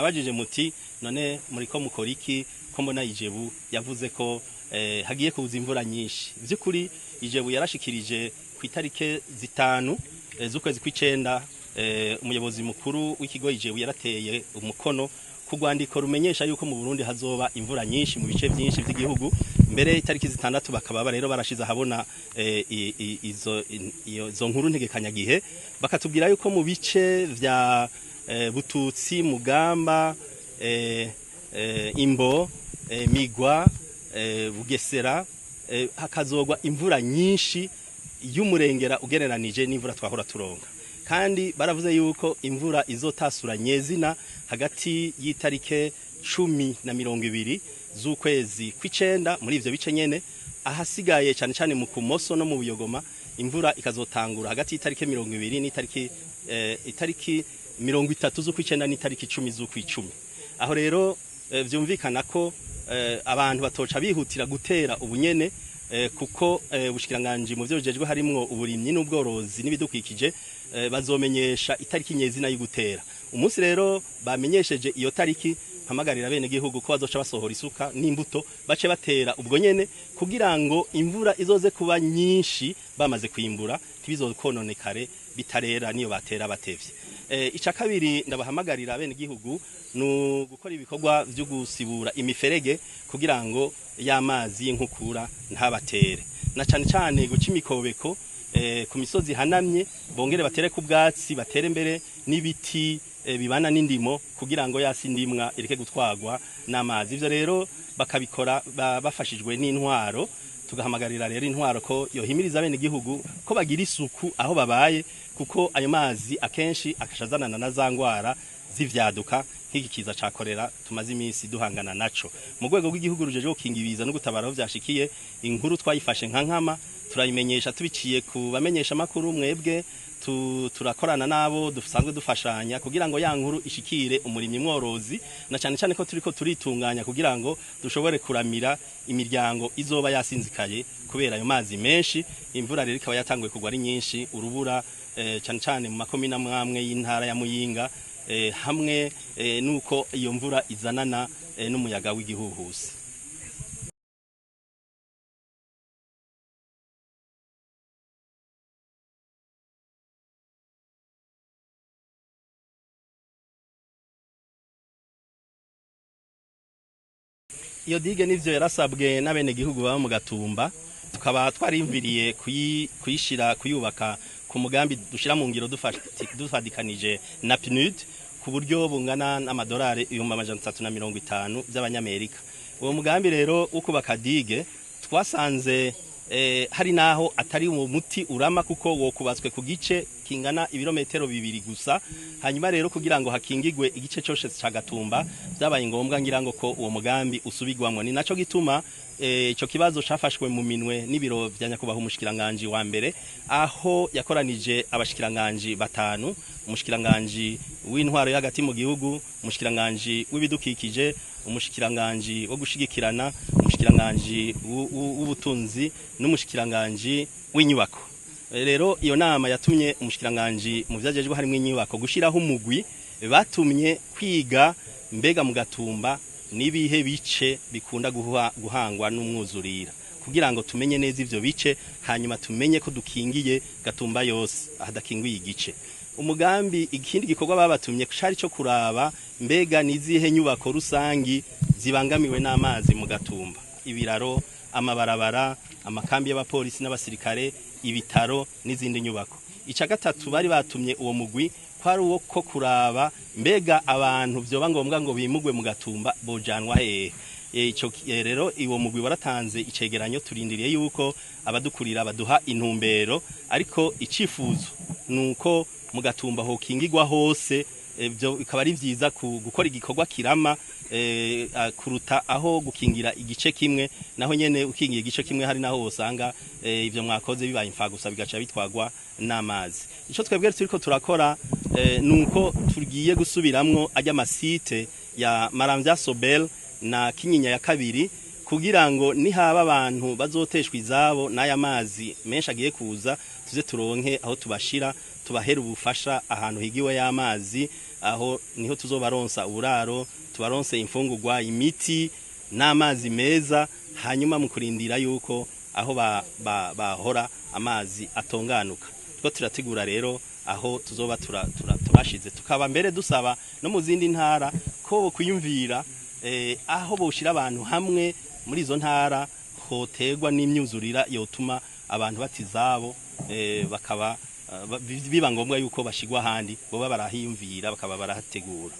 Mwabajije muti none muriko mukora iki ko mbona IJEBU yavuze ko hagiye kuza imvura nyinshi. Vy'ukuri IJEBU yarashikirije ku itarike 5 z'ukwezi kw'icenda, umuyobozi mukuru w'ikigo IJEBU yarateye umukono ku rwandiko rumenyesha yuko mu Burundi hazoba imvura nyinshi mu bice byinshi by'igihugu. Mbere itariki 6 bakaba rero barashize ahabona izo nkuru ntegekanyagihe, bakatubwira yuko mu bice vya Bututsi, Mugamba, Imbo, Migwa, Bugesera, hakazogwa imvura nyinshi y'umurengera ugereranije n'imvura twahora turonka. Kandi baravuze yuko imvura izotasura nyezina hagati y'itarike 10 na 20 z'ukwezi kw'icenda muri ivyo bice nyene, ahasigaye cyane cyane mu Kumoso no mu Buyogoma imvura ikazotangura hagati y'itarike 20 n'itariki itariki 30 z'ukw'icenda n'itariki 10 z'ukw'icumi. Aho rero vyumvikana ko abantu batoca bihutira gutera ubunyene, kuko ubushikiranganje mu byo bujejwe harimwo uburimyi n'ubworozi n'ibidukikije, bazomenyesha itariki nyezina y'ugutera. Umunsi rero bamenyesheje iyo tariki, mpamagarira bene gihugu ko bazoca basohora isuka n'imbuto bace batera ubwo nyene, kugira ngo imvura izoze kuba nyinshi bamaze kwimbura ntibizokononekare bitarera niyo batera batevye. Ica kabiri ndabahamagarira bene gihugu nu gukora ibikorwa byo gusibura imiferege kugira ngo y'amazi y'inkukura ntabatere, na cane cane guca imikobeko ku misozi hanamye, bongere batere ku bwatsi, batere mbere n'ibiti bibana n'indimo kugira ngo yasi ndimwa ireke gutwagwa n'amazi. Ivyo rero bakabikora bafashijwe n'intwaro. Tugahamagarira rero intwaro ko yohimiriza bene gihugu ko bagira isuku aho babaye, kuko ayo mazi akenshi akashazanana na za ngwara z'ivyaduka nk'iki kiza ca korera tumaze iminsi duhangana naco. Mu rwego rw'igihugu rujeje gukinga ibiza no gutabara aho vyashikiye, inkuru twayifashe nka nkama turayimenyesha tubiciye ku bamenyesha makuru mwebwe, turakorana nabo dusanzwe dufashanya kugira ngo ya nkuru ishikire umurimyi mworozi, na cyane cyane ko turiko turitunganya kugira ngo dushobore kuramira imiryango izoba yasinzikaye kubera ayo mazi menshi. Imvura rero ikaba yatanguye kugwa ari nyinshi, urubura cyane cyane mu makomine amwe y'intara ya Muyinga, hamwe nuko iyo mvura izanana n'umuyaga w'igihuhusi. Iyo digue nivyo yarasabwe n'abene gihugu baba mu Gatumba, tukaba twarimviriye kuyishira kuyubaka ku mugambi dushira mu ngiro dufadikanije na PNUD ku buryo bungana n'amadolari 350,000 by'abanyamerika. Uwo mugambi rero wo kubaka digue twasanze hari naho atari uwo muti urama, kuko wokubatswe ku gice kingana ibirometero 2 gusa. Hanyuma rero kugira ngo hakingigwe igice cyose ca Gatumba byabaye ngombwa ngira ngo ko uwo mugambi usubigwamwo. Ni naco gituma ico kibazo cafashwe mu minwe n'ibiro vya nyakubahwa umushikiranganje wa mbere, aho yakoranije abashikiranganje 5: umushikiranganje w'intwaro y'hagati mu gihugu, umushikiranganje w'ibidukikije, umushikiranganje wo gushigikirana, umushikiranganje w'ubutunzi n'umushikiranganje w'inyubako. Rero iyo nama yatumye umushikiranganje mu vyajejwe harimo inyubako gushiraho umugwi batumye kwiga mbega mu Gatumba nibihe bice bikunda guhangwa n'umwuzurira, kugira ngo tumenye neza ivyo bice, hanyuma tumenye ko dukingiye Gatumba yose ahadakingiye igice. Umugambi ikindi gikorwa babatumye cari cyo kuraba mbega nizihe nyubako rusangi zibangamiwe n'amazi mu Gatumba: ibiraro, amabarabara, amakambi y'abapolisi n'abasirikare, ibitaro n'izindi nyubako. Ica gatatu bari batumye uwo mugwi kwari uwo ko kuraba mbega abantu vyoba ngombwa ngo bimugwe mu Gatumba bojanwa hehe. Ico rero iwo mugwi waratanze icegeranyo, turindiriye yuko abadukurira baduha intumbero, ariko icifuzo nuko mu Gatumba hokingirwa hose. Byo bikaba ari vyiza gukora igikorwa kirama kuruta aho gukingira igice kimwe, naho nyene ukingiye igice kimwe hari naho usanga ivyo mwakoze bibaye imfa gusa bigaca bitwagwa n'amazi. Ico twebwe turiko turakora nuko tugiye gusubiramwo ajya amasite ya Maramvya Sobel na Kinyinya ya kabiri, kugira ngo nihaba abantu bazoteshwa izabo n'aya mazi menshi agiye kuza, tuze turonke aho tubashira, tubahera ubufasha ahantu higiwe y'amazi, Aho niho tuzobaronsa uburaro, tubaronse imfungurwa, imiti n'amazi meza, hanyuma mu kurindira yuko aho bahora amazi atonganuka. Two turategura rero aho tuzoba tubashize, tukaba mbere dusaba no mu zindi ntara ko kwiyumvira aho boshira abantu hamwe muri izo ntara hoterwa n'imyuzurira yotuma abantu batizabo, bakaba biba ngombwa yuko bashigwa ahandi, boba barahiyumvira bakaba barahategura.